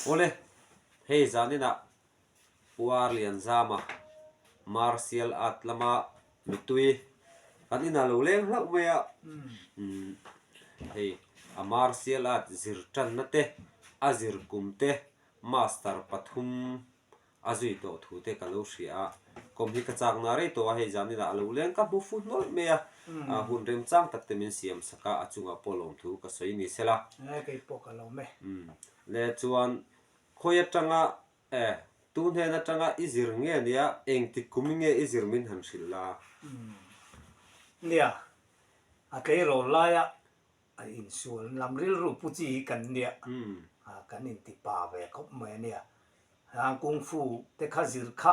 Awle, hei zaninah Uar Lianzama Martial Art lama mitui kan inah lo leng hlauh mai a, hei a Martial Art zir tanna te, a zir kum te, Master pathum a zui tawh thu te ka lo hria a, kawm hi ka chak na rei tawh a, hei zaninah a lo leng ka hmu fu hnawlh mai a, hun remchang tak te min siam sak a, a chungah pawh lawmthu ka sawi ni sela. Nge kei pawh ka lawm e. Le chuan khawi atanga e tu hnen atanga i zir nge nia engtik kum nge i zir min han hrilh la? Nia, a tleirawl laia A insual lam rilru pu chi hi kan nia, kan inti pa ve khawp mai a nia. Hang kung fu te kha zir kha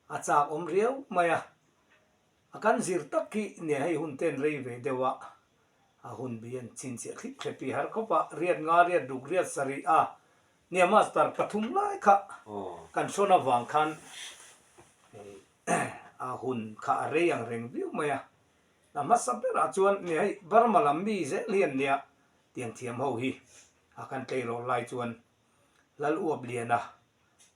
a chak awm riau mai a, a kan zir tak hi nia hei hun ten rei ve deuh a, a hun bi an chhinchhiah thlip thlep hi har khawp a, riat nga riat ruk riat sarih a nia master pathum lai kha kan hrawn avang khan a hun kha a rei ang reng viau mai a. A hmasa berah chuan nia hei Burma lam mi zel hi an nia tiang thiam ho hi a kan tleirawl lai chuan Lal Uap Liana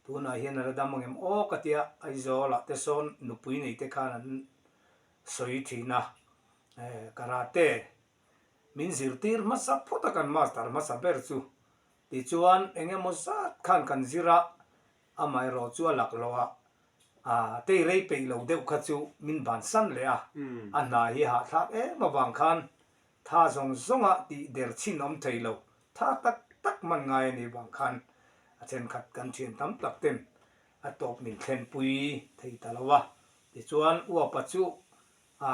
tunah hian a la dam angem aw ka tia Aizawl ah te sawn nupui nei te khan an sawi thin a karate min zirtir hmasa phawt a kan master hmasa ber chu tichuan engemaw zat khan kan zir a Amaherawh chu a laklawh a, a tei rei peih lo deuh kha chu min bansan leh a, a hna hi hahthlak em avang khan tha zawng zawnga tih der chhin awm thei lo, tha tak tak hman ngai a nih vang khan a thenkhat kan thian tam tak ten a tawp min thlenpui thei ta lo a. Tichuan uapa chu a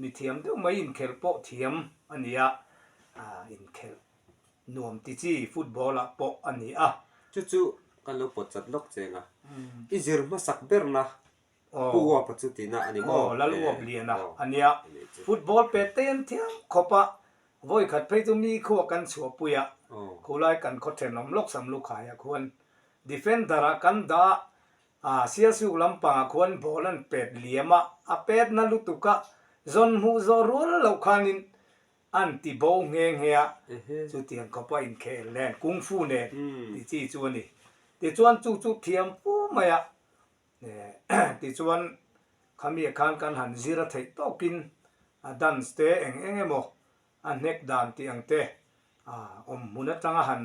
mithiam deuh mai inkhelh pawh thiam a ni a, inkhelh Nuam ti chi football ah pawh a ni a. Chu chu kan lo pawt chat lawk cheng a. I zir hmasak berna Pu Uapa chu tihna a ni maw? Aw, Lal Uap Liana a nia. Football pet te an thiam khawp a, vawi khat phei chu mi khua kan chhuahpui a, khulai kan khaw thenawm lawk Samlukhaiah khuan defender ah kan dah a, Sialsuk lampangah khuan ball an pet liam a, a petna lutuk a, zawn hmuh zawh rual loh khanin An ti bo nghe nghe a, chutiang khawpa inkhel nen, kung fu nen tih chi chu a ni. Tichuan chu chu thiam fu mai a, tichuan khami khan kan han zir a theih tawkin a dance te eng eng emaw a hnek dan tih ang te awm hmun atanga han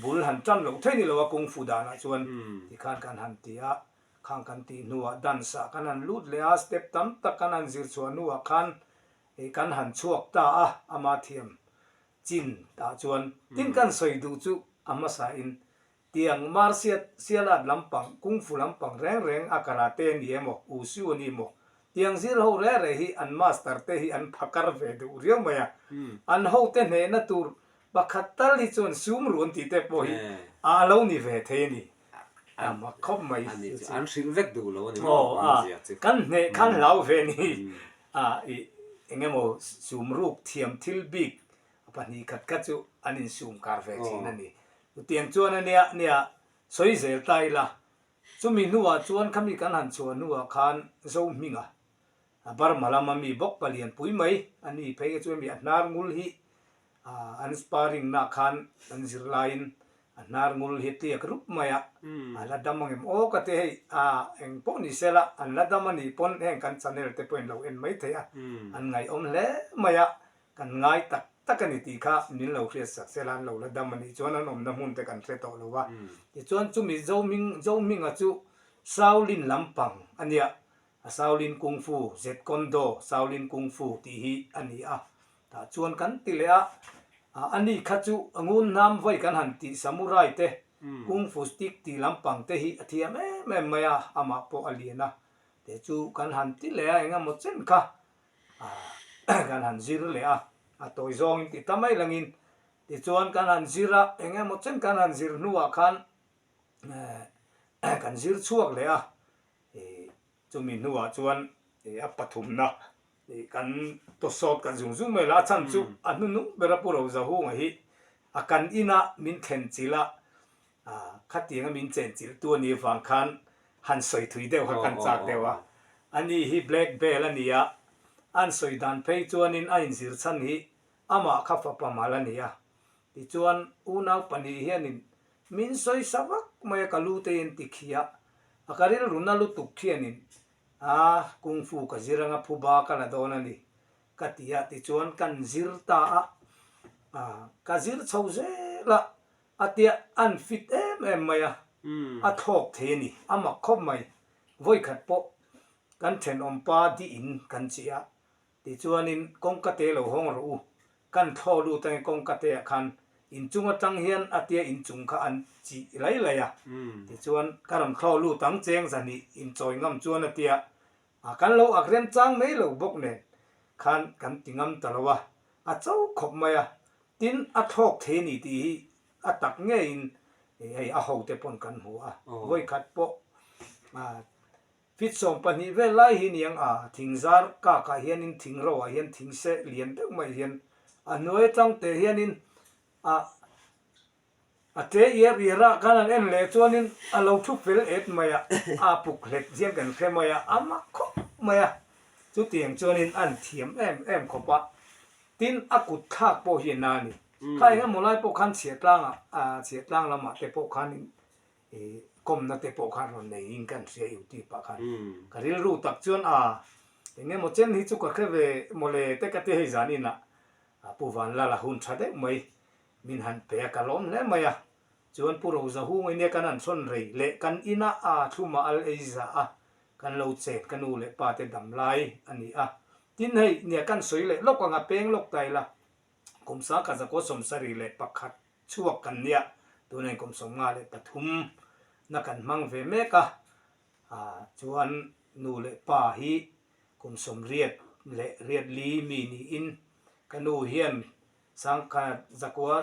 bul han tan loh theih ni lo a kung fu danah chuan tikhan kan han ti a, khang kan tih hnuah dance ah kan han lut leh a, step tam tak kan han zir chhuah hnuah khan Hei kan han chhuak ta a, ama thiam chin tah chuan tin kan sawi duh chu a hmasa in tiang martial art lampang, kung fu lampang reng reng a karate a ni emaw, wushu a ni maw, tiang zir ho reh reh hi an master te hi an phakar ve duh riau mai a, an hote hnehna tur pakhat tal hi chuan sum ruan tih te pawh hi a lo ni ve thei a ni. A mak khawp mai. A ni chu an hrilh vek duh lo a ni maw awmzia chu. Kan hneh khan hlau ve ni. A i eng emaw sum ruk thiam thil bik 2 khat kha chu an insum kar ve thin a ni. Chutiang chuan a nia nia sawi zel ta ila. Chumi hnuah chuan khami kan han chhuah hnuah khan Zohminga a Burma lama mi bawk palian pui mai a ni phei kha chu hemi a hnar ngul hi An sparring na khan an zir laiin a hnar ngul hi tliak rup mai a, a la dam angem aw ka ti hei a eng pawh ni sela an la dam a nih pawn heng kan channel te pawhin lo en mai thei a, an ngaihawm hle mai a, kan ngai tak tak a ni tih kha min lo hriat sak sela an lo la dam a nih chuan an awmna hmun te kan hre tawh lo va, tichuan chumi Zohming Zohminga chu Shaolin lampang a nia A Shaolin Kung Fu, Jeet Kune Do, Shaolin Kung Fu tih hi a ni a. Tah chuan kan ti leh a, a ni kha chu a ngun hnam vawi kan han tih Samurai te, Kung Fu stick tih lampang te hi a thiam em em mai a, amah pawh a lian a. Te chu kan han ti leh a, engemaw chen kha kan han zir leh a, a tawi zawngin ti ta mai langin. Tichuan kan han zir a, engemaw chen kan han zir hnuah khan kan zir chhuak leh a, Chumi hnuah chuan a pathumna kan tawsawt kan zung zung mai la, a chhan chu a hnunung bera Pu Rozahunga hi a kan ina min thlen chilh a, khatianga min chen chilh tu a nih vang khan han sawi thui deuh kha kan chak deuh a. Ani hi black belt a ni a, an sawi dan phei chuanin a inzir chhan hi amah kha fapa mal a ni a. Tichuan unau pahnih hianin. Min sawisa vak mai a ka lu te in ti khi a, a ka rilru na lutuk khianin a kung fu ka zir anga phuba ka la dawn a ni ka ti a tichuan kan zir ta a, ka zir chho zel a, a tia an fit em em mai a, a thlawk thei a ni, a mak khawp mai. Vawikhat pawh kan thenawmpa diin kan chih a, Tichuanin kawngka te lo hawng rawh u, kan thlaw lut ange kawngka te ah khan inchung atang hian a tia inchung kha an chih lai lai a, tichuan ka rawn thlaw lut ang cheng zahnih inchawi ngam chuan a tia a kan lo ak remchang mai lo bawk nen khan kan ti ngam ta lo a, a cho khawp mai a, tin a thlawk thei a ni tih hi a tak ngeiin hei a hote pawn kan hmu a, vawikhat pawh Fit 12 vel lai hi niang a, thing zar kak ah hianin thing ro ah hian thing seh lian deuh mai hian a hnuai atang teh hianin a a tle iar iar a khan an en leh chuanin a lo thu fel et mai a, a puk hlek hian kan hre mai a, a mak khawp mai a, chutiang chuanin an thiam em em khawp a, tin a kut thlak pawh hi a na a ni, kha engemaw lai pawh khan chhiahtlang ah chhiahtlang lamah te pawh khanin I kawmna te pawh khan rawn nei in kan hria YouTube ah khan. Ka rilru tak chuan a eng emaw chen hi chu ka hre ve mawle te ka ti hei zan inah Pu Vanlala hun tha deuh mai min han pe a ka lawm hle mai a. Chuan Pu Rozahung ania kan han thawn rei leh kan inah a thluma al ei za a kan lo chet ka nu leh pa te dam lai a ni a. Tin hei nia kan sawi leh lawk ang a peng lawk ta ila kum sangkhat zakua 71 Chhuak kan nia, tuna in kum 53 na kan hmang ve mek a, chuan nu leh pa hi kum 88 mi niin ka nu hian sangkhat zakua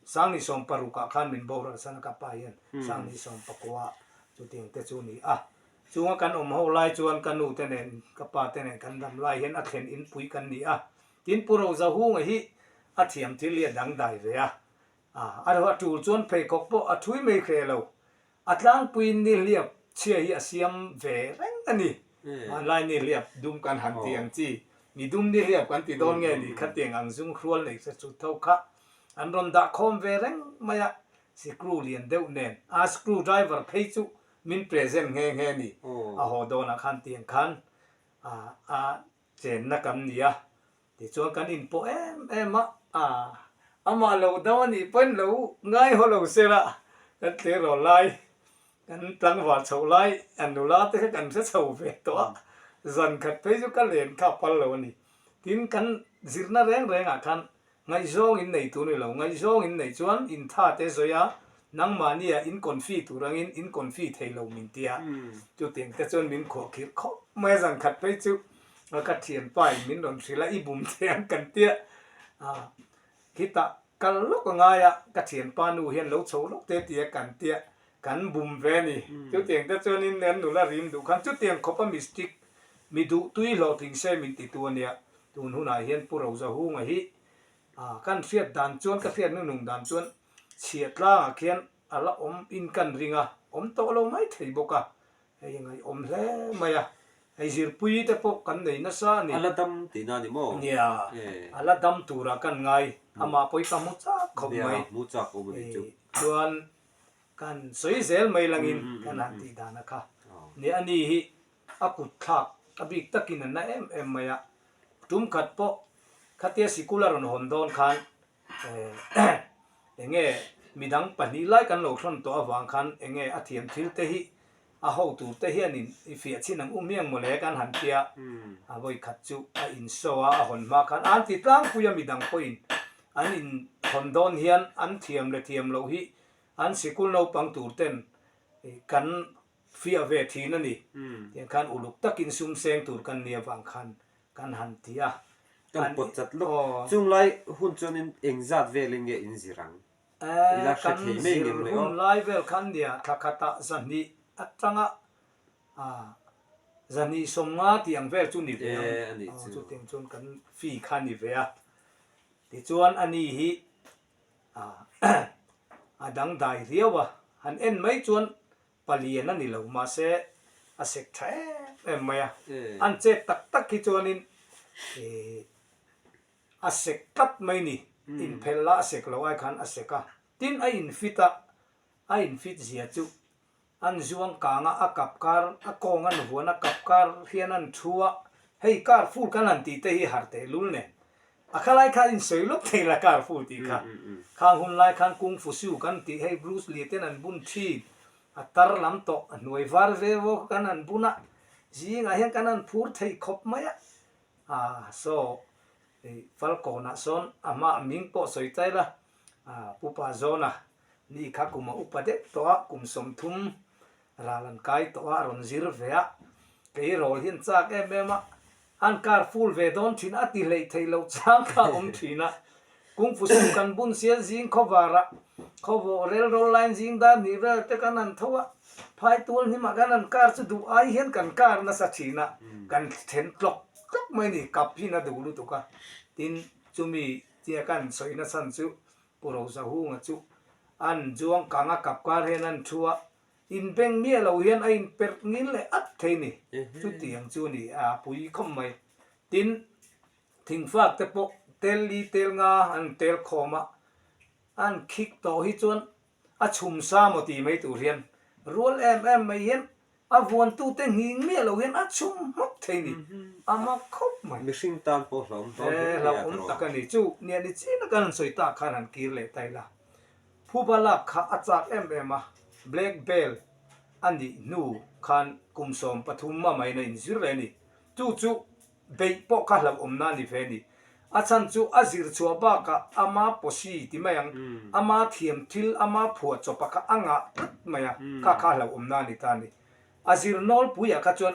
2016 ah khan min boral san a, ka pa hian 2019 ah chutiang te chu ni a. Chunga kan awm ho lai chuan ka nu te nen ka pa te nen kan dam lai hian a thlen inpui kan ni a, Tin Pu Rozahunga hi a thiam thil hi a dangdai ve a, a ro a tul chuan pheikhawk pawh a thui mai hreh lo. A tlangpuiin nihliap chhia hi a siam ve reng a ni. Hmanlai nihliap dum kan han ti ang chi, mi dum nihliap kan ti dawn nge ni khatiang ang zung hrual nei hre chut tho kha an rawn dah khawm ve reng mai a, sikru lian deuh nen a screw driver phei chu min present nghe nghe a ni. A haw dawnah khan tiang khan a Chenna kan ni a, tichuan kan inpawh em em a, a amah lo dam a nih pawhin lo ngai haw lo se la, kan tleirawl lai, kan tlangval chhoh lai, a nula te kha kan hre chho ve tawh a, zan khat phei chu ka len kha a pal lo a ni. Tin, kan zirna reng rengah khan Ngaihzawng in nei tur ni lo, ngaihzawng in neih chuan in tha te zawi a, nangmahnia in confi tur angin in confi thei lo min tia. Chutiang te chuan min khuah khirh khawp mai a, zan khat phei chu ka thianpa in min rawn hrilh a, i bum thei ang kan tia. Khitah kal lawk a ngai a, ka thianpa nu hian lo chho lawk te tia kan tia, kan bum ve a ni. Chutiang te chuanin an nula rim duh khan chutiang khawp a mistake mi duh tui hlawhtling se min ti tu a nia. Tun hunah hian Pu Rozahunga hi kan hriat dan chuan, ka hriat nunung dan chuan chhiah tlangah khian a la awm in kan ring a, awm tawh lo mai thei bawk a, hei a ngaihawm hle mai a, hei zirpui te pawh kan nei nasa a ni. A la dam tihna a ni maw? Nia, a la dam turah kan ngai, amah pawh hi ka hmu chak khawp mai. Nia, hmu chak awm a nih chu. Chuan kan sawi zel mai langin kan han tih dan a kha. Nia, ani hi A kut thlak a bik takin a na em em mai a, tum khat pawh khatia sikul a rawn hawn dawn khan enge midang pahnih lai kan lo thawn tawh avang khan enge a thiam thil te hi a ho tur te hian in i fiah chhin ang u hmiang mawle kan han tia a vawi khat chu a in show a a hawn hma khan an ti tlangpui a midang pawhin an in hawn dawn hian an thiam leh thiam loh hi an sikul naupang tur ten kan Fiah ve thin a ni. Tiang khan uluk takin sum seng tur kan nia vang khan kan han ti a. Kan pawt chat lawk. Chung lai hun chuanin eng zat velin nge in zir ang? I la hre thei mai ngem le aw. Kan zir hun lai vel khan nia thla khatah zahnih atanga 250 tih ang vel chu ni ve ang. Chutiang chuan kan fee kha ni ve a. Tichuan ani hi a dangdai riau a, han en mai chuan palian a ni lo, mahse a sek tha em em mai a, an chet tak tak hi chuanin a sek tlat mai ni, inphelh la a sek lo ai khan a sek a, tin a in fit a. A in fit zia chu an zuang kang a, a kap kar, a kawng an vuan a kap kar hian an thu a, hei kar full kan han tih te hi har teh lul nen. A khalai kha in sawi lawk thei la kar full tih kha. Khang hun lai khan Kung Fu Su kan tih hei Bruce Lee ten an bun thin, a tar lam tawh a hnuai var ve vaw kha kan han bun a, zingah hian kan han phur thei khawp mai a. Aa saw hei Falkawnah sawn a hma ming pawh sawi chai la, aa Pupa Zawna ni kha kum a upa deuh tawh a, kum 30 ral an kai tawh a, a rawn zir ve a, kei rawl hi an chak em em a, an kar full ve dawn thin a ti hleih theih loh chang kha a awm thin a, Kung Fu Su kan bun sia zing khawvar a, khawvawh rel rawl laiin zing dar hnih vel te kan han tho a, phai tual hnimah kan han kar chu duh ai hian kan kar nasa thin a, kan then tlawk tlawk mai a ni, kap hi na duh lutuk a, tin chumi tia kan sawi nachhan chu Pu Rozahunga chu an zuang kang a kap kar hian an thu a, inbeng miah lo hian a inperh ngil leh at thei ni. Chutiang chu a ni a pui khawp mai. Tin, thingfak te pawh tel li tel nga an tel khawm a, an khik tawh hi chuan A chhum sa maw tih mai tur hian rual em em mai hian a vuantute nghing miah lo hian a chhum hmawk thei ni. A mak khawp mai. Mihring tan pawh hlauhawm dawn hle mai a Hlauhawm tak a ni. Chu nia ni chin a kan han sawi tak khan han kir leh ta ila. Phuba lak kha a chak em em a, Black Belt a nih hnu khan kum 13 a main a inzir leh a ni. Chu chu Beih pawh kha hlauhawmna a ni ve a ni. A chhan chu a zir chhuah bakah ama pawsi ti mai ang, ama thiam thil, ama phuah chawpa kha a ngah tlat mai a, kha kha hlauhawmna a ni ta a ni. A zir nawlpuiah kha chuan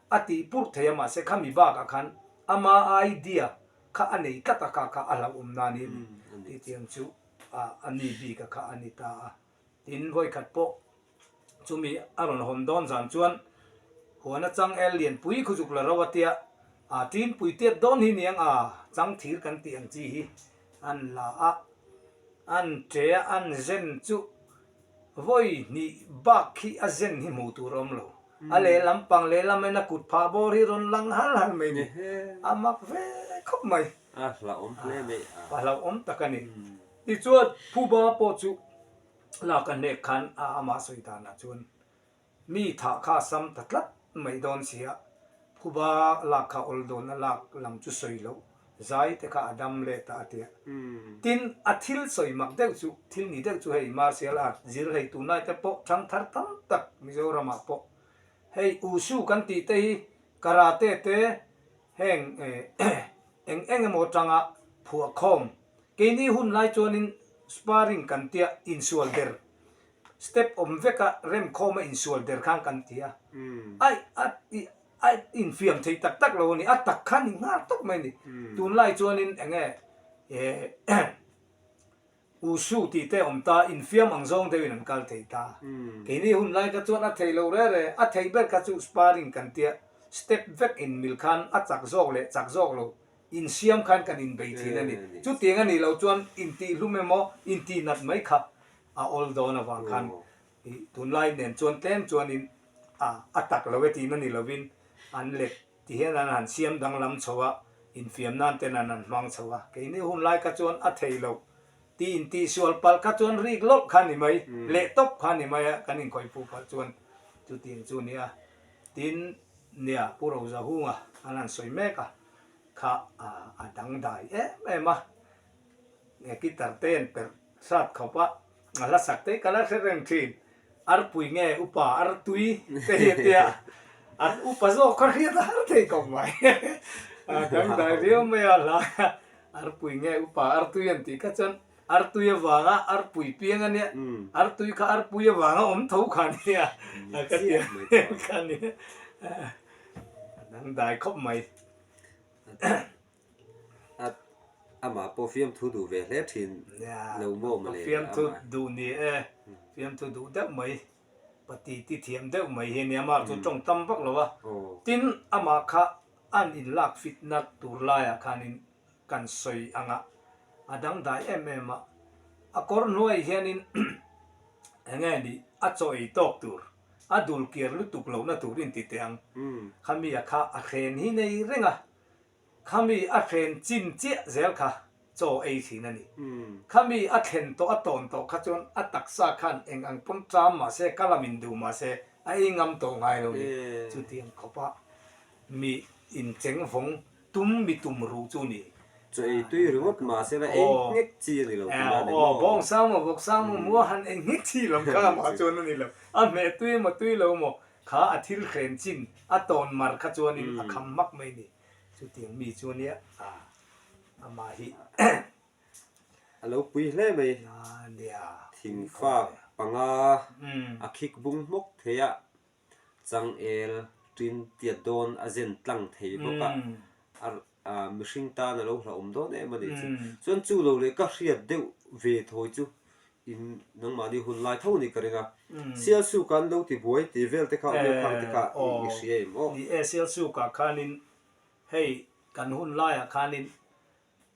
a tih purh thei a mahse khami bakah khan ama idea kha a nei tlat a kha kha a hlauhawmna a ni a ni. Tihtiang chu a ni bika kha a ni ta a. Tin, vawikhat pawh chumi a rawn hawn dawn zan chuan huana chang el lianpui khuzuk la ro a tia, a tinpui tiat dawn hi niang a, chang thir kan tih ang chi hi an la a, an ṭe a, an zen chu vawi hnih bak khi a zen hi hmuh tur a awm lo. A lehlam pang lehlam en a kut phah bawr hi rawn lang hal hal mai ni, a mak ve khawp mai. A hlauhawm hle mai a. A hlauhawm tak a ni. Tichuan, Phuba pawh chu lak a hnek khan a amah sawi danah chuan mi thah kha a sam ta tlat mai dawn si a, Phuba lak kha awl dawn a lak lam chu sawi loh zai te kha a dam leh ta a ti a. Tin, a thil sawi mak deuh chu, thil ni deuh chu hei martial art zir hei tunlai te pawh thangthar tam tak Mizoramah pawh hei Wushu kan tih te hi karate te heng eng eng emaw atanga phuah khawm Keini hun lai chuanin sparring kan tia insual der, step awm veka remkhawma insual der khan kan ti a. Ai a i a infiam thei tak tak lo a ni, a tak khan i nghal tawp mai a ni. Tunlai chuanin eng nge eh Wushu tih te awm ta, infiam ang zawng deuhin an kal thei ta. Keini hun lai kha chuan a thei lo re re, a thei ber kha chu sparring kan tia, step vek inmil khan a chak zawk leh chak zawk lo Insiam khan kan inbei thin a ni. Chutiang a nih loh chuan intihhlum emaw intihnat mai kha a awl dawn avang khan tunlai nen chuan tlem chuanin a a tak lo e tihna ni lovin an let ti hian an han siam danglam chho a, infiam nan ten an han hmang chho a. Keini hun lai kha chuan a thei loh tih intihsual palh kha chuan rik lawlh kha a ni mai, leh tawp kha a ni mai a, kan inkhawih phu palh chuan chutiang chu a ni a. Tin, nia Pu Rozahunga an han sawi mek a. Kha a dangdai em em a, nge guitar te an perh hrat khawp a, a hla sak te ka la hre reng thin, arpui nge upa artui te hi a tia, an upa zawk kha hriat a har thei khawp mai, a dangdai riau mai a hla arpui nge upa artui an tih kha chuan artui avanga arpui piang a nia, artui kha arpui avanga awm tho kha a nia, ka ti kha a nia, a dangdai khawp mai. Amah pawh fiamthu duh ve hle thin lo maw mawle. Fiamthu duh ni e, fiamthu duh deuh mai, pati ti thiam deuh mai hi a nia, amah chu tawng tam vak lo a. Tin, amah kha an inlak fitna tur laiah khanin kan sawi ang a, a dangdai em em a. A kawr hnuai hianin eng nge nih a chaw ei tawk tur A dul kiar lutuk lohna tur in ti teh ang. Khami a kha a hren hi nei reng a, khami a hren chin chiah zel kha. Chaw ei thin a ni. Khami a thlen tawh a tawn tawh kha chuan a taksa khan eng ang pawn ṭam mah se, ka lamin duh mah se a ei ngam tawh ngai lo ni. Chutiang khawpa mi incheng vawng tum mi tum ruh chu ni. Chaw ei tui ringawt mah se la ei nghek chi a ni lo tih a ni maw? Aw, bawng sang maw, vawk sang maw, mua han ei nghek chi lam kha amah chuan a ni lo. A hmeh tui emaw tui lo maw kha a thil hren chin a tawn mar kha chuanin a kham hmak mai ni. Chutiang mi chu ania amah hi. A lo pui hle mai. Nia. Thingfak panga a khik bung hmawk thei a, changel tin tiat dawn a zen tlang thei bawk a, a mihring tan a lo hlauhawm dawn em a nih chu. Chuan chu lo leh ka hriat deuh ve thawi chu In nangmahni hun lai tho ni ka ring a. Sialsuk an lo ti buai tih vel te kha awm em khang te kha i hria em aw. Ni e, Sialsuk ah khanin hei kan hun laiah khanin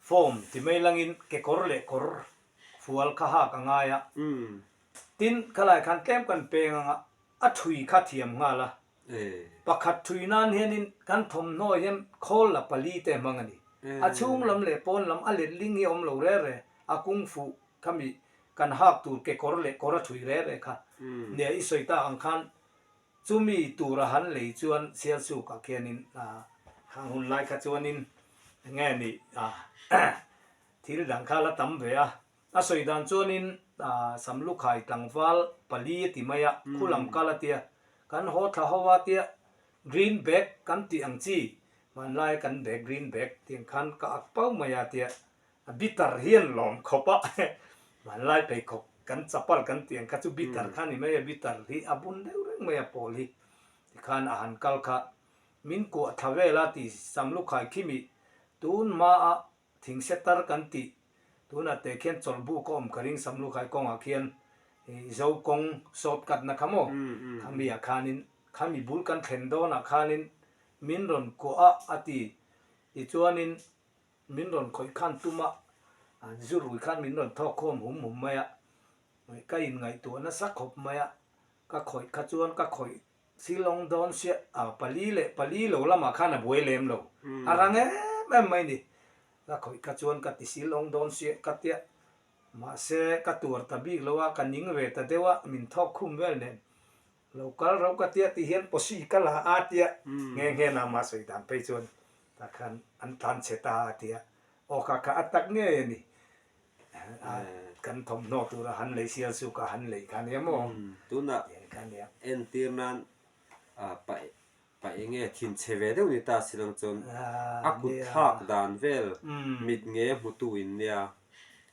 form ti mai langin kekawr leh kawr fual kha hak a ngai a. Tin, khalai khan tlem kan peng anga a thui kha thiam nghal a. Pakhat thui nan hianin kan thawmhnaw hian khawl la pali te hmang a ni. A chhung lam leh pawn lam a let ling hi a awm lo re re, a kung fuh Khami kan hak tur kekawr leh kawr a thui re re kha nia i sawi tak ang khan chumi tura han lei chuan Sialsukah khianin khang hun lai kha chuanin enge ni thil dang kha la tam ve a, a sawi dan chuanin Samlukhai tlangval pali a ti mai a, khulam kal a tia, kan haw thla ho a tia green bag kan tih ang chi hmanlai kan bag green bag tiang khan ka ak pau mai a tia A bitter hi an lawm khawp a, hmanlai pheikhawk kan chapal kan tih ang kha chu bitter kha a ni mai a, bitter hi a bun deuh reng mai a pawl hi tikhan a han kal kha min kuah thla vel a ti Samlukhai khimi tun hmaa thingse tar kan tih tunah teh khian chawlhbuk a awm ka ring Samlukhai kawngah khian i zo kawng short cut na kha maw khami ah khanin khami bul kan thlen dawnah khanin min rawn kuah a a ti tichuanin Min rawn khawih khan tum a, zu rui khan min rawn thawk khawm hum hum mai a, ka inngaihtuah nasa khawp mai a, ka khawih kha chuan ka khawih Shillong dawn sia, a pali leh pali lo lamah khan a buai lem lo, a rang em em mai ni, ka khawih kha chuan ka ti Shillong dawn sia ka tia, mahse ka tuar ta bik lo a, ka ning ve ta deuh a, min thawk khum vel nen lo kal ro ka tia ti hian pawsi ka la a tia, nghe nghe na mah sawi dan phei chuan Tah khan an tlan chhe ta a ti a, aw kha kha a tak ngei a ni. Kan thawmhnaw tura han lei sial chu ka han lei kha nia maw? Tunah entir nan pa eng nge thinchhe ve deuh ni ta si lang chuan a kut thlak dan vel mit nge hmutu in nia.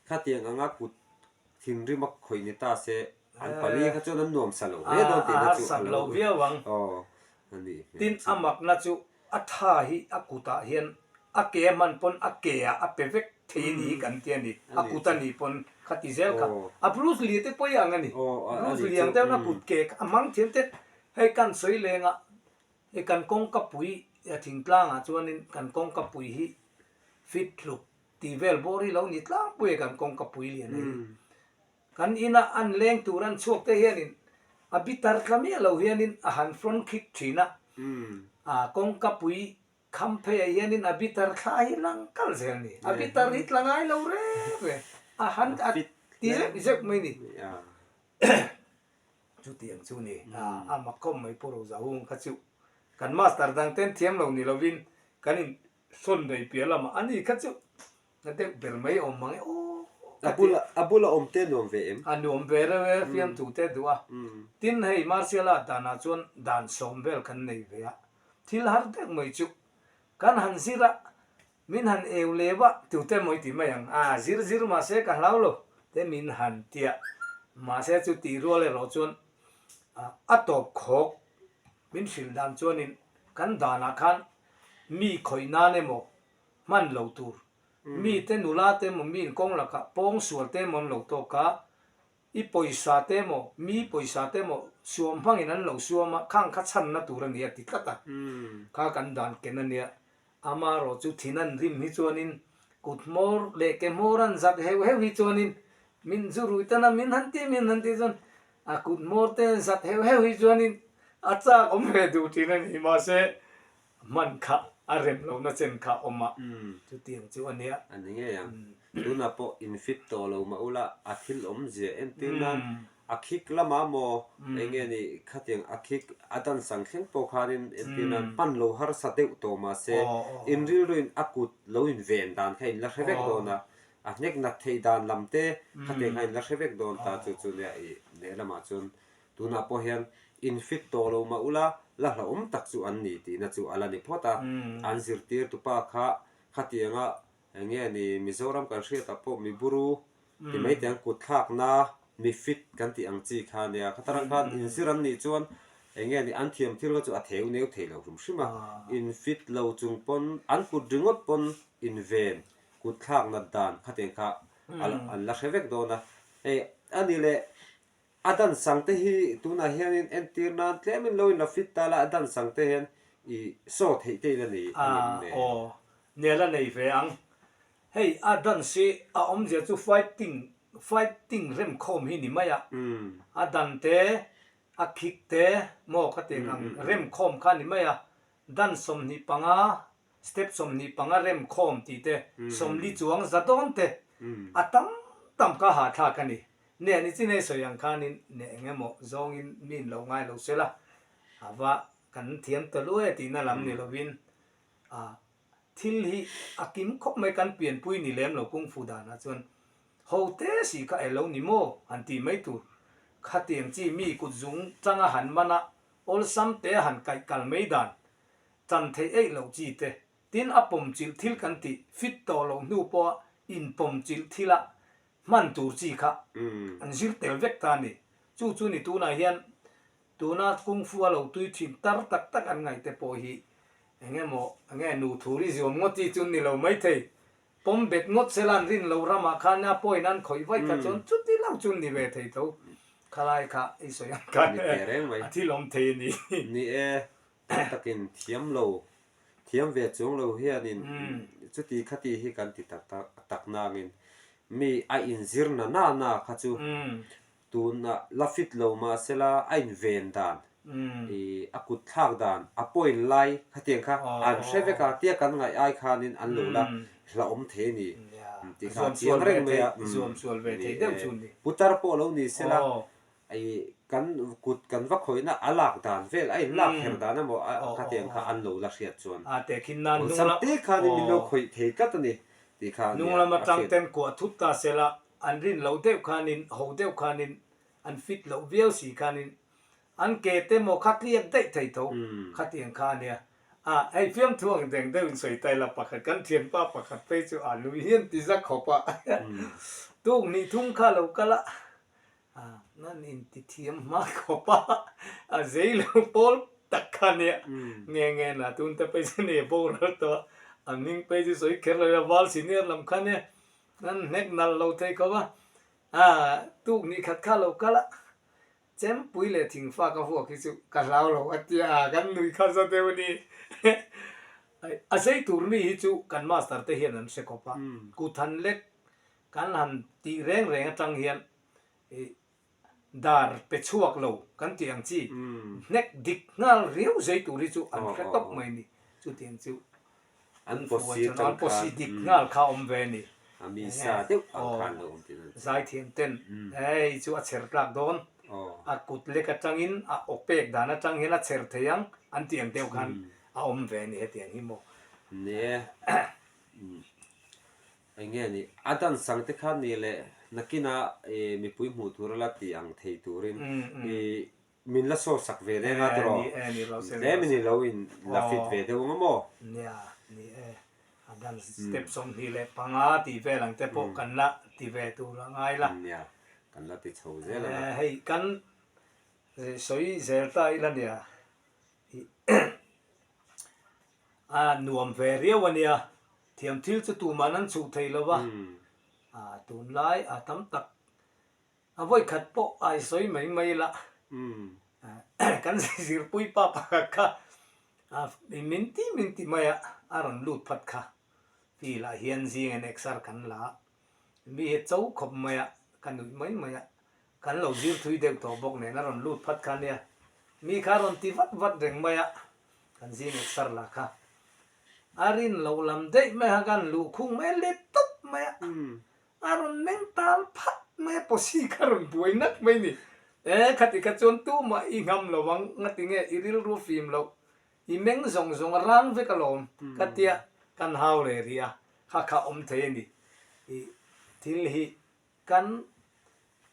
Khatiang anga kut thinrim a khawih ni ta se an pali kha chuan an nuamsa lo hle dawn tihna chu a lo viau ang. Tin a makna chu A tha hi a kutah hian a ke a hman pawn a ke ah a pe vek thei a ni hi kan ti a ni. A kut a nih pawn kha ti zel kha. A Bruce Lee te pawh i ang a ni. Bruce Lee ang deuhin a kut ke kha a hmang thiam te. Hei kan sawi leng a, hei kan kawngka pui thingtlang ah chuanin kan kawngka pui hi fit tluk tih vel bawr hi lo ni tlangpui a kan kawngka pui lian hi. Kan ina an leng tur an chhuak te hianin a bitter tla miah lo hianin a han front kick thin a, a kawngka pui kham pheiah hianin a bitter thla hi lang kal zel ni. A bitter hi tla ngai lo reng reng, a han a ti zeuh zeuh mai ni. Chutiang chu ni, a mak khawp mai Pu Rozahung kha chu kan master dang ten thiam lo ni lovin kan in sawn rei piah lamah a ni kha chu Na deuh ber mai awm mang e aw ka ti. A bula awm te nuam ve em? A nuam ve reuh e, fiamthu te duh a. Tin hei martial art danah chuan dan sawm vel kan nei ve a, thil har deuh mai chu kan han zir a, min han eu leu a, tute mawi ti mai ang, a zir zir mahse ka hlau lo te min han ti a, mahse chu tih rual erawh chuan a tawp khawk min hrilh dan chuanin kan danah khan mi khawih nan emaw hman lo tur. Mite nula te emaw mi inkawng lakah pawng sual te emaw an lo tawk a, i pawisa te emaw mi pawisa te emaw suam hmangin an lo suam a, khang kha chhanna tur a ni a ti tlat a, kha kan dan ken a nia. Amaherawh chu thin an rim hi chuanin kut hmawr leh ke hmawr an zat heuh heuh hi chuanin min zu rui tan a, min han ti min han ti chuan a kut hmawr te an zat heuh heuh hi chuanin a chak awm ve duh thin a ni. Mahse Hman kha a rem lohna chen kha a awm a, chutiang chu a nia. A ni ngei ang. Tunah pawh in fit tawh lo mah ula a thil awmzia entir nan a khik lamah maw eng nge ni khatiang a khik a dan sang thleng pawh khanin entir nan hman lo harsa deuh tawh mahse in rilruin a kut lo inven dan kha in la hre vek dawn a, a hnek nat theih dan lam te khatiang kha in la hre vek dawn ta chu chu nia ih lehlamah chuan Tunah pawh hian in fit tawh lo mah ula, la hlauhawm tak chu an ni tihna chu a la ni phawt a. An zirtirtupa kha khatianga eng nge ni Mizoram kan hriatah pawh mi buru ti mai teh ang kut thlakna mi fit kan tih ang chi kha a nia. Khatarang khan inzir an nih chuan eng nge ni an thiam thil kha chu a theu neu thei lo hrim hrim a. In fit lo chung pawn an kut ringawt pawn inven kut thlak nat dan khatiang kha an la hre vek dawn a. Hei a ni leh A dan sang te hi tunah hianin entir nan tlemin lo in la fit ta la, a dan sang te hian i saw theih te in a ni a ngem le? Aw, nel a nei ve ang. Hei a dan si a awmzia chu fighting, fighting remkhawm hi ni mai a. A dan te, a khik te maw ka tih ang remkhawm kha ni mai a. Dan 25 Step 25 rem khawm tih te, 40 chuang za dawn te, a tam tam kha hahthlak a ni. Neh ni chin hei sawi ang khanin neh eng emaw zawngin min lo ngai lo sela, a va kan thiam ta lu e tihna lam ni lovin a thil hi a kim khawp mai kan pianpui ni lem lo kung fu danah chuan ho te si kha elo ni maw han tih mai tur. Khatiang chi mi kut zung changa han man a, awlsam te a han kaih kal mai dan Chan theih eih loh chi te, tin a pawm chilh thil kan tih fit tawh loh hnu pawha inpawm chilh thila hman tur chi kha an zir tel vek ta a ni. Chu chu ni tunah hian tuna kung fu a lo tui thin tar tak tak an ngaih te pawh hi eng emaw enge nu thur i zuam ngawt chi chu ni lo maithei. Pawm bet ngawt sela an rin lo ramah khan a pawhin an khawih vaih kha chuan chuti lo chu ni ve thei tho. Khalai kha i sawi ang khan a thil awm thei a ni. Ni e, Tam takin thiam lo, thiam ve chuang lo hianin chuti khati hi kan ti tak tak tak nangin mi a inzir na na na kha chu tunah la fit lo mahsela a inven dan, ih a kut thlak dan, a point lai khatiang kha an hre vek a, tia kan ngaih ai khanin an lo la hlauhawm thei a ni tih kha a chiang reng mai a, ni e, putar pawh lo ni sela I kan kut kan va khawihna a lak dan vel a in lak her dan emaw a khatiang kha an lo la hriat chuan awlsam te khanin min lo khawih thei tlat a ni tih kha nia Hnung lam atang ten kuah thut ta sela an rin loh deuh khanin ho deuh khanin an fit loh viau si khanin an ke te maw kha tliak daih thei tho khatiang kha a nia. A hei fiamthu ang deng deuh in sawi ta ila pakhat kan thianpa pakhat phei chu a nui hian ti za khawp a tuk hnih thum kha lo kal a. A nan in ti thiam hma khawp a, a zei lo pawl tak kha nia nge nge na tun te phei chu nei boral tawh a, a hming phei chu sawi kher lo ila val senior lam kha nia nan hnek nalh lo thei khawp a, a tuk ni khat kha lo kal a, chempui leh thingfa ka vuak hi chu ka hlau lo a tia a, kan nui kha za deuh a ni. A zei tur mi hi chu kan master te hian an hre khawp a, kut han lek Kan han tih reng reng atang hian ih dar pe chhuak lo kan tih ang chi hnek dik nghal riau zei tur hi chu an hre tawp mai ni. Chutiang chu an pawsi an pawsi dik nghal kha awm ve a ni. A mi sa deuh ang khan lo awm tih nan. Zaithiam ten hei chu a chher tlak dawn a kut lek atangin a aw pek dan atang hian a chher thei ang an tih ang deuh khan a awm ve a ni hetiang hi maw. Ni e. Eng nge ni? A dan sang te khan ni leh nakina i mipui hmuh tur a la ti ang thei turin i min la saw sak ve reng a tiraw? Tlem in i lo in la fit ve deuh ang a maw? Nia, ni e. A dan step 25 tih vel ang te pawh kan la ti ve tur a ngai la. Nia, kan la ti chho zel ang a. Hei kan sawi zel ta ila nia. A nuam ve riau a nia. Thiam thil chu tuman an chhuh thei lo va, tunlai a tam tak a vawi khat pawh a i sawi mai mai la. Kan zirpui pa pakhat kha min ti min ti mai a, a rawn lut phat kha. Field ah hian zing en exer kan la a, mi hi cho khawp mai a, ka nuih mai mai a. Kan lo zir thui deuh tawh bawk nen a rawn lut phat kha nia. Mi kha a rawn ti vat vat reng mai a, kan zing exer la kha. A rin loh lam daih mai a kan luh khung mai a let tawp mai a. A rawn meng tal phat mai a pawsi kha rawn buai ngat mai ni. E khati kha chuan tumah i ngam lo ang ngati nge i rilru fim loh i meng zawng zawng a rang vek alawm ka tia kan hau leh rih a kha kha awm thei a ni. I thil hi Kan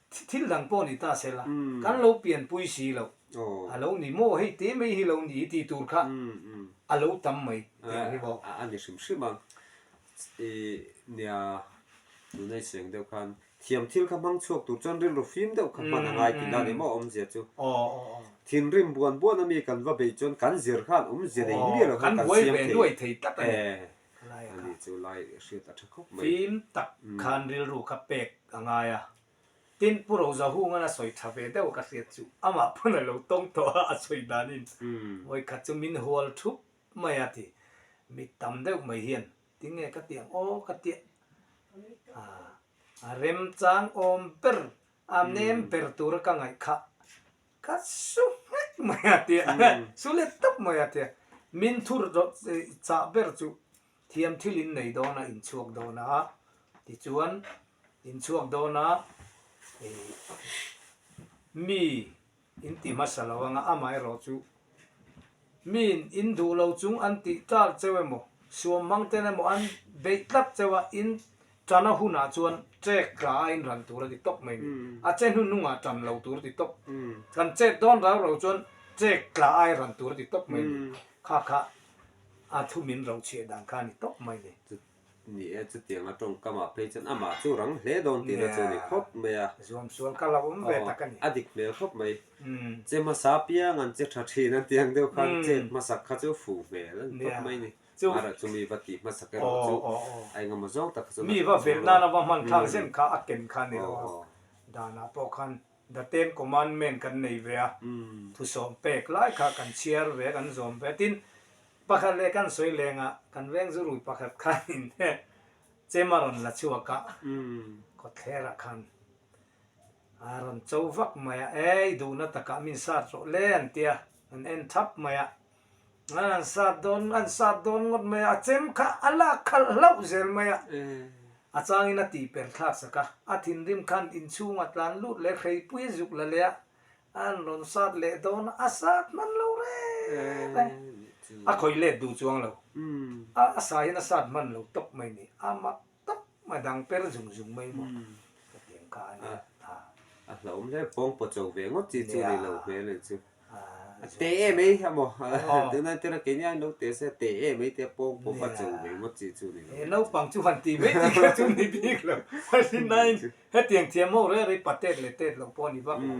thil dang pawh ni ta se la, kan lo pianpui si lo, a lo ni maw hei te mai hi lo ni tih tur kha a lo tam mai tih hi maw. A ni hrim hrim a, i nia tuna i seng deuh khan thiam thil kha hmang chhuak tur chuan rilru fim deuh kha hman a ngai tih la ni maw awmzia chu. Thinrim buan buan a mi kan va beih chuan kan zir khan awmzia nei miah lo khan kan siam thei. Lai a ni chu lai hriat a tha khawp mai. Fim tak khan rilru kha pek a ngai a, tin Pu Rozahungan a sawi tha ve deuh ka hriat chu amah pawn a lo tawng tawh a, a sawi danin vawikhat chu min hual thup mai a ti. Mi tam deuh mai hian tinge ka ti ang aw ka tia a remchang awm ber a nem ber tura ka ngaih kha Ka su nghek mai a tia, su let tawp mai a tia. Min thur chah ber chu thiam thil in nei dawn a, in chhuak dawn a, tichuan in chhuak dawn a, mi in ti hmasa lo anga amaherawh chu Miin in duh lo chung an tih tlal cheu emaw, suam hmang ten emaw an beih tlat cheu a, in tan a hunah chuan trek tla a in ran tur a ti tawp mai ni. A che hnuhnungah tan lo tur a ti tawp. Kan chet dawn rau rau chuan trek tla a in ran tur a ti tawp mai ni. Kha kha a thu min rochhiah dan kha a ni tawp mai ni. Ni e, chutiang a tawngkamah phei chuan amah chu rang hle dawn tihna chu a ni khawp mai a. Zuam sual ka lo awm ve tak a ni. A dik hmel khawp mai. Che hmasa piang an che tha thin an tih ang deuh khan chet hmasak kha chu fuh hmel a ni tawp mai ni. Mahra chu mi va tih hmasak erawh chu a engemaw zawng tak kha chu Mi va velh nana va hman thlak zen kha a ken kha a ni lo a. Danah pawh khan The Ten Commandment kan nei ve a, thusawm pek lai kha kan chhiar ve a, kan zawm ve a. Tin, Pakhat leh kan sawi leng a, kan veng zu rui pakhat khanin chem a rawn la chhuak a, kawtthlerah khan a rawn cho vak mai a, ei duhna takah min sat rawh le an ti a, an en thap mai a, an sat dawn an sat dawn ngawt mai a, a chem kha a lak khalh hlauh zel mai a, a changin a tih per thlak sak a, a thinrim khan inchhungah tlan lut leh hreipui a zuk la leh a, An rawn sat leh dawn a, a sat hman lo reng reng. A khawih let duh chuang lo. A sa hian a sat hman lo tawp mai ni. A mak tawp mai, dang per zung zung mai maw ka ti ang kha a ni. A hlauhawm hle, pawng paw cho ve ngawt chi chu ni lo hmel anih chu. A te em ei a maw? Tunah tira keini aiin lo te se a te em ei tia pawng paw va cho ve ngawt chi chu ni lo. He naupang chu han ti mai tih kha chu ni bik lo. A rinnain Hetiang thiam ho reng reng pa tet leh tet loh pawh a ni vak lo.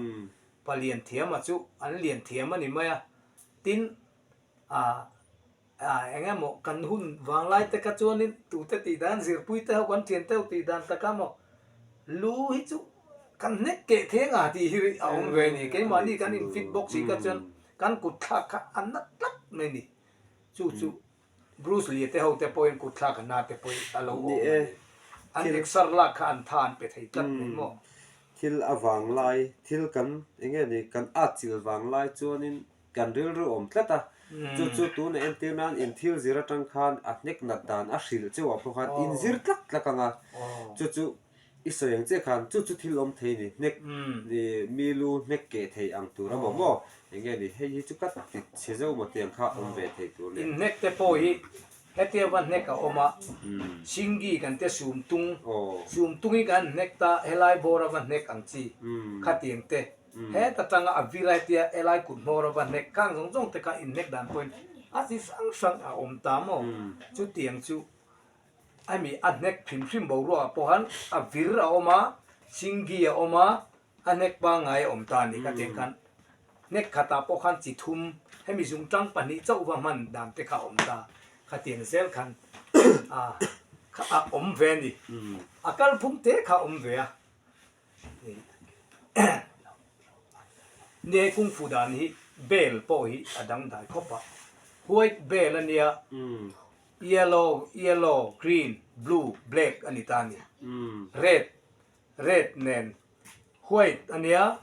Pa lian thiam a chu an lian thiam a ni mai a. Tin, ah ah eng emaw kan hun vanglai te kha chuanin tute tih dan zirpui te ho kan thian te ho tih dan taka maw lu hi chu kan hnek keh theng a tih hi a awm ve a ni. Keimahni kan in fit bawk si kha chuan kan kut thlak kha a na tlat mai a ni. Chu chu Bruce Lee te ho te pawhin kut thlak a na te pawhin a lo awm a ni. An exer lak kha an tha an pe thei tlat mai maw? Thil a vang lai, thil kan eng nge ni, kan at chil vang lai chuanin kan rilru awm tlat a. Chu chu tuna entir nan in thil zir atang khan a hnek nat dan a hrilh cheuh ah pawh khan in zir tlak tlak ang a. Chu chu I sawi ang che khan chu chu thil awm thei ni, hnek ni mi lu hnek keh thei ang tur a maw maw? Eng nge ni, hei hi chu ka ti chhe zo maw tiang kha awm ve thei tur ni. Inhnek te pawh hi hetia va hnek a awm a, Singgi kan te sum tung, sum tung hi kan hnek ta helai bawr a va hnek ang chi khatiang te, heta tanga a vir a hetia helai kut hmawr a va hnek khang zawng zawng te kha inhnek dan pawhin a chi hrang hrang a awm ta maw? Chutiang chu Hemi a hnek hrim hrim boruakah pawh khan a vir a awm a, singgi a awm a, a hnek pangngai a awm ta a ni. Khatiang khan hnek khatah pawh khan chi thum hemi zungtang pahnih chauh va hman dan te kha a awm ta. Khatiang zel khan a a awm ve a ni. A kalphung te kha a awm ve a. Nia kung fu dan hi bel pawh hi a dangdai khawp a. White bel a nia. Yellow, yellow, green, blue, black a ni ta a ni. Red, red nen white a nia,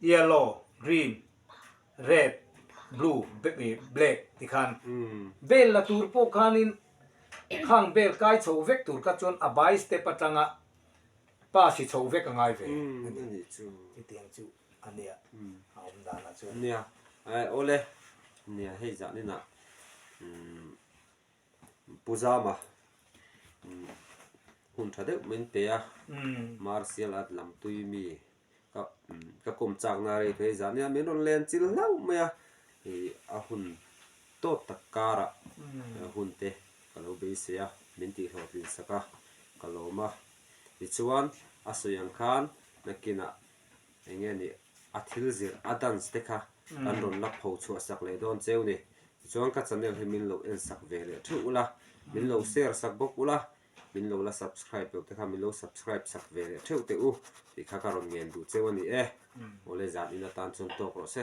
yellow, green, red, Blue, black ti khan bel la tur pawh khanin khang bel kai chho vek tur kha chuan a bai step atanga pass hi chho vek a ngai ve a ni. Chutiang chu a nia a awm danah chuan. Nia, awle nia hei zah ninah Pu Zama hun tha deuh min pe a, Martial art lam tui mi ka ka kawm chakna rei phei zah nia min rawn len chil hlauh mai a, ih a hun tawt tak karah hun te ka lo beisei a, min tihhlawhtlin sak a, ka lawm a. Tichuan a sawi ang khan nakinah eng nge nih a thil zir a dance te kha kan rawn la pho chhuah sak leh dawn cheu ni. Tichuan ka channel hi min lo en sak ve leh theuh ula, min lo share sak bawk ula, min lo la subscribe loh te kha min lo subscribe sak ve leh theuh teh u tih kha ka rawn ngen duh cheu a ni e. Awle zan in atan chuan tawk rawh se.